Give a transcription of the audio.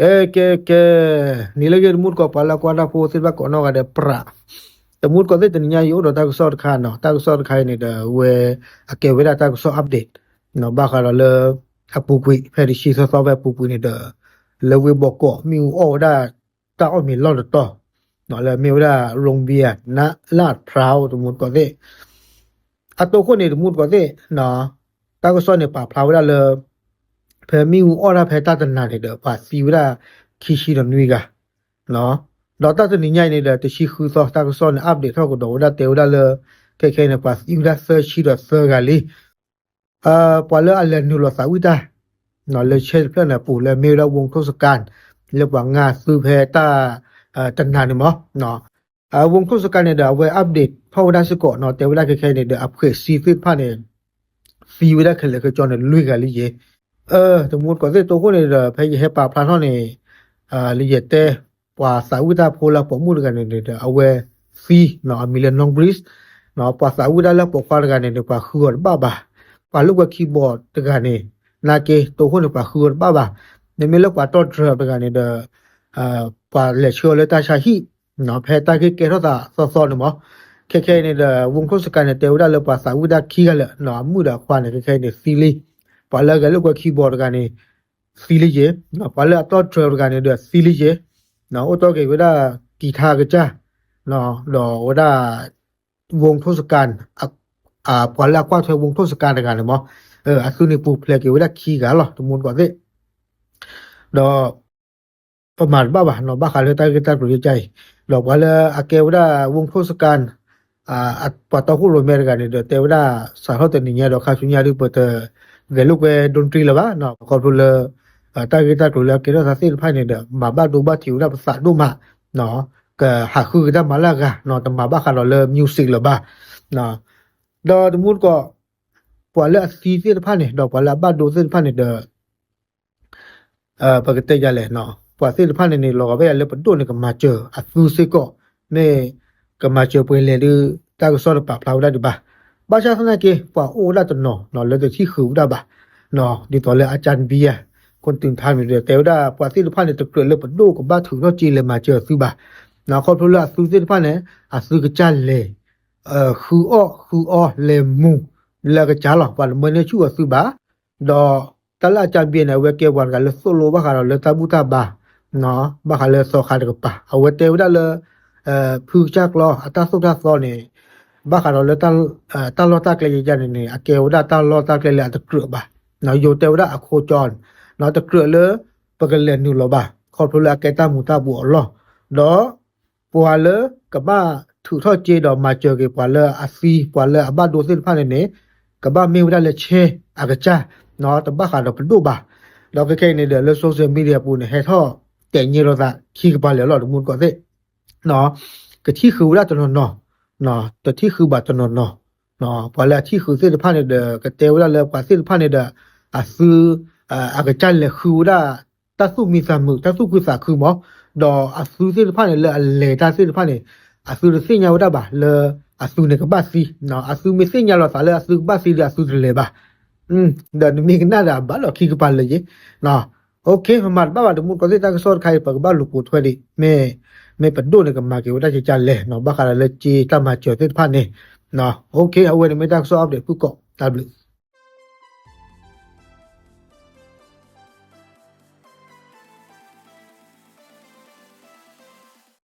ကဲ ကဲ ကဲ, နံၤလၢအဂ့ၤ တမူတကိး ပှၤလၢအကွၢ်တၢ်ဖိသ့ၣ်တဖၣ်ကိးနီၢ်ဂၤဒဲး ပြး, တမူတကိးသ့ၣ် တနံၤညါအံၤ အိၣ်ဒီးတၢ်ကစီၣ်တခါနီၤ, တၢ်ကစီၣ်တခါအံၤန့ၣ်ဒီး အဝဲ အကဲဝဲဒၣ်တၢ်ကစီၣ် update ဘၣ်ဃးဒီးလၢ အပူၤကွံာ် ဖဲတဆံသၢသီဖဲအပူၤကွံာ်န့ၣ်ဒီး လၢဝ့ၢ်ဘီကီး မ့ၣ်အူအီၣ်ဝဲဒၣ် တၢ်အီၣ်မ့ၤလီၢ်တတီၤ လၢမ့ၢ်ဝဲဒၣ် ရိၣ်ဘံယၣ် နးလၢ်ဖရၣ် တမူတကိးသ့ၣ် အတိၢ်ခိၣ်န့ၣ် တမူတကိးသ့ၣ် တၢ်ကစီၣ်န့ၣ် ပာ်ဖျါဝဲဒၣ်လၢ ဖဲမ့ၣ်အူအီၣ်တၢ်ဖဲတၢ်တနၤန့ၣ်ဒီး ပှၤသံဝဲဒၣ် ခံဆံဒီးနွံဂၤ, ဒီးတၢ်တနံၤညါအံၤန့ၣ်ဒီး တဆံဃုသီ တၢ်ကစီၣ်န့ၣ် update ထီၣ်ကဒီးဝဲဒၣ် တဲဝဲဒၣ်လၢ ခဲခဲအံၤန့ၣ် ပှၤသံဝဲဒၣ်သၢဆံဒီးသၢဂၤလံ. ပှၤလၢအလဲၤနုာ်လီၤသးဝံၣ်တၢ် လၢဆဲတဖျၢၣ်န့ၣ်အပူၤ လၢမ့ၢ်ဝဲဒၣ် ဝူထိၣ်စကၣ် လၢပှၤငါသုဖဲတၢ် တနၤန့ၣ်မး ဝူထိၣ်စကၣ်န့ၣ်ဒီး အဝဲ update ထီၣ်ဝဲဒၣ်စ့ၢ်ကီးနီၤ, တဲဝဲဒၣ်ခဲခဲအံၤန့ၣ်ဒီး အဖှဲးစံသ့ၣ်တဖၣ်န့ၣ် သံဝဲဒၣ်ခဲလၢာ်ခဲဆ့န့ၣ် လွံၢ်ဂၤလံယ့ၤ. တမူတကိးသ့ၣ် တိၢ်ခိၣ်န့ၣ်ဒီး ဖဲယဟဲပာ်ဖျါထီၣ်န့ၣ် လၢယတဲ ပှၤသးဝံၣ်တၢ်ဖိလၢပိာ်မုၣ်တဂၤန့ၣ်န့ၣ်ဒီး အဝဲသံ အမံၤလၢ နီၣ်ဘရံး ပှၤသးဝံၣ်တၢ်လၢပိာ်ခွါတဂၤန့ၣ်န့ၣ် ပှၤဃုအီၤတဘၣ်ဘၣ်. ပှၤလိာ်ကွဲ keyboard တဂၤန့ၣ် နာ်က့ တိၢ်ခိၣ်န့ၣ် ပှၤဃုအီၤတဘၣ်ဘၣ်. မ့မ့ၢ်လၢပှၤတီၣ် drone တဂၤန့ၣ်ဒီး ပှၤလဲၤဆှၢအီၤလၢတၢ်ဆါဟံၣ် ဖဲတၢ်ဂ့ၢ်ကဲထီၣ်သးသီသီန့ၣ်မး. ခဲခဲအံၤန့ၣ်ဒီး ဝူထိၣ်စကၣ်န့ၣ် တဲဝဲဒၣ်လၢပှၤသးဝံၣ်တၢ်ခံဂၤလၢာ် အမုၣ်ဒီးအခွါန့ၣ် ခဲခဲအံၤန့ၣ်သံလံ. ပှၤလၢအဂဲၤလိာ်ကွဲ keyboard တဂၤန့ၣ် သံလံယ့ၤ. ပှၤလၢအတီၣ် drone တဂၤန့ၣ်ဒီးသံလံယ့ၤ. အိၣ်တီၢ်က့ၤဝဲဒၣ် ကံၤထါကစၢ် ဒီးဝဲဒၣ် ဝူထိၣ်စကၣ် ပှၤလၢအကွၢ်ထွဲဝူထိၣ်စကၣ်တဂၤန့ၣ်မး အသုန့ၣ်ပူၤဖျဲးက့ၤဝဲဒၣ်ခံဂၤလီၤ တမူတကိးသ့ၣ် ဒီး ပမၤတဘၣ်ဘၣ်နီၤ ဘၣ်ဃးလၢတၢ်ဂ့ၢ်တၢ်ကျိၤကစၢ်အံၤ ဒီးပှၤလၢအကဲဝဲဒၣ် ဝူထိၣ်စကၣ် ပှၤတီခိၣ်ရိၣ်မဲတဂၤန့ၣ်ဒီး တဲဝဲဒၣ် စးထီၣ်တနံၤညါဒီးခါဆူညါဒ် ပတဂဲၤလိာ်ကွဲ ဒိၣ်တြံလၢၤဘၣ် ခီဖျိလၢ တၢ်ဂ့ၢ်တၢ်ကျိၤလၢအကဲထီၣ်သးသ့ၣ်တဖၣ်န့ၣ်ဒီး မၤဘၣ်ဒိဘၣ်ထံးဝဲဒၣ်ပသးဒိၣ်မး ကဟးဃုကတၢ်မၤလၢအဂၤ တမၤဘၣ်ဃးဒီးလၢ music လၢၤဘၣ်. ဒီးတမူတကိး ပှၤလၢအသံသ့ၣ်တဖၣ်န့ၣ် ဒီးပှၤလၢအဘၣ်ဒိသ့ၣ်တဖၣ်န့ၣ်ဒီး ပကတဲယၤလဲၣ် ပှၤသ့ၣ်တဖၣ်န့ၣ်န့ၣ် လီၤဂာ်ဝဲဒၣ်လၢပဒိၣ်န့ၣ် ကမၤစၢၤအသုစ့ၢ်ကီး မ့ၢ်ကမၤစၢၤပှဲၤလဲၣ်ဒီး တၢ်ကစီၣ်တပာ်ဖျါဝဲဒၣ်ဒံးဘၣ်. ဘၣ်ဆၣ်သနာ်က့ ပှၤအိၣ်ဝဲဒၣ်တနီၤ လၢတထံၣ်ဃုာ်ဝဲဒၣ်ဘၣ် ဒ်သိးလၢ အကၠၣ်ဘံယၣ် ခိၣ်တုၤထါမံၤဒီး တဲဝဲဒၣ် ပှၤသ့ၣ်တဖၣ်န့ၣ် တကြၢးလၢပဒိၣ်ကဘၣ်ထုးထီၣ်က့ၤလဲၤမၤစၢၤအသုဘၣ်. ခီဖျိလၢအသုသ့ၣ်တဖၣ်န့ၣ် အသုကစၢ်လဲၤ ဃုအီၣ်ဃုအီလဲၤမူၤ လၢအကစၢ်လီၤ. ပှၤတမၢန့ၢ်ဆူၣ်အသုဘၣ်. ဒီးတၢ်လၢအကၠၣ်ဘံန့ၣ် အဝဲကဲပှၤတဂၤလၢသိၣ်လိဘၣ်ဃးဒီးလၢတၢ်ဘူၣ်တၢ်ဘါ ဘၣ်ဃးလၢသီခါတကပၤ အဝဲတဲဝဲဒၣ်လၢ ဖုကစၢ်ကျီ အတၢ်သိၣ်တၢ်သီန့ၣ် ဘၣ်ဃးဒီးလၢ တၢ်လီၢ်တၢ်ကျဲယါန့ၣ်န့ၣ် အကဲဝဲဒၣ်တၢ်လီၢ်တၢ်ကျဲလၢအတကြၢးဘၣ်. ယိၤတဲဝဲဒၣ်အခိကၠီ တကြၢးလၢ ပကလဲၤနုာ်လီၤဘၣ် ခီဖျိလၢအကဲတၢ်မူၤတၢ်ဘှီးအလီၢ် ဒီး ပှၤလၢကဘၣ်ထုးထီၣ်က့ၤဒီးမၤစၢၤက့ၤပှၤလၢအသံ ပှၤလၢအဘၣ်ဒိသ့ၣ်တဖၣ်န့ၣ်န့ၣ် ကဘၣ်မ့ၢ်ဝဲဒၣ်လၢဆဲအကစၢ် တဘၣ်ဃးဒီးပဒိၣ်ဘၣ်. ဒီးခဲခဲအံၤန့ၣ်ဒီး လၢ social media ပူၤန့ၣ် ဟဲထီၣ်တဲာ်ညါလိာ်သးခံကပၤလၢာ်လီၤ တမူတကိးသ့ၣ် ကထံၣ်ဃုာ်ဝဲဒၣ်တနီၤနီၤ တထံၣ်ဃုာ်ဘၣ်တနီၤနီၤ ပှၤလၢအထံၣ်ဃုာ်သ့ၣ်တဖၣ်န့ၣ်ဒီး ကတဲဝဲဒၣ်လၢပှၤသ့ၣ်တဖၣ်န့ၣ်ဒီး အသု အကစၢ်လဲၤဃုဝဲဒၣ် တၢ်သူၣ်မံသးမုာ် တၢ်သူၣ်ခုသးခုမး ဒီးအသုသ့ၣ်တဖၣ်န့ၣ် လၢအလဲၤတၢ်သ့ၣ်တဖၣ်န့ၣ် အသုတသ့ၣ်ညါဝဲဒၣ်ဘၣ်လၢ အသုန့ၣ်ကဘၣ်သံ အသုမ့ၢ်သ့ၣ်ညါလီၤသးလၢအသုကဘၣ်သံဒီး အသုတလဲၤဘၣ်. ဒီးနမ့ၢ်ကနၣ်ဒီးအဘၣ်လီၤခံကပၤလၢာ်ယ့ၣ် OK မၤတဘၣ်ဘၣ် တမူတကိးသ့ၣ် တၢ်ကစီၣ်တခါအံၤ ပကဘၣ်လူၤပိာ်ထွဲဒံး မ့ၢ် မ့ၢ်ပဒိၣ်န့ၣ် ကမၤက့ၤဝဲဒၣ်ကကၢ်လဲၣ် ဘၣ်ဃးဒီးလၢက့တၢ်မၤစၢၤသ့ၣ်တဖၣ်န့ၣ် OK အဝဲန့ၣ်မ့ၢ်တၢ်ကစီၣ် update ဖုၣ်ကိာ် တၢ်ဘျုး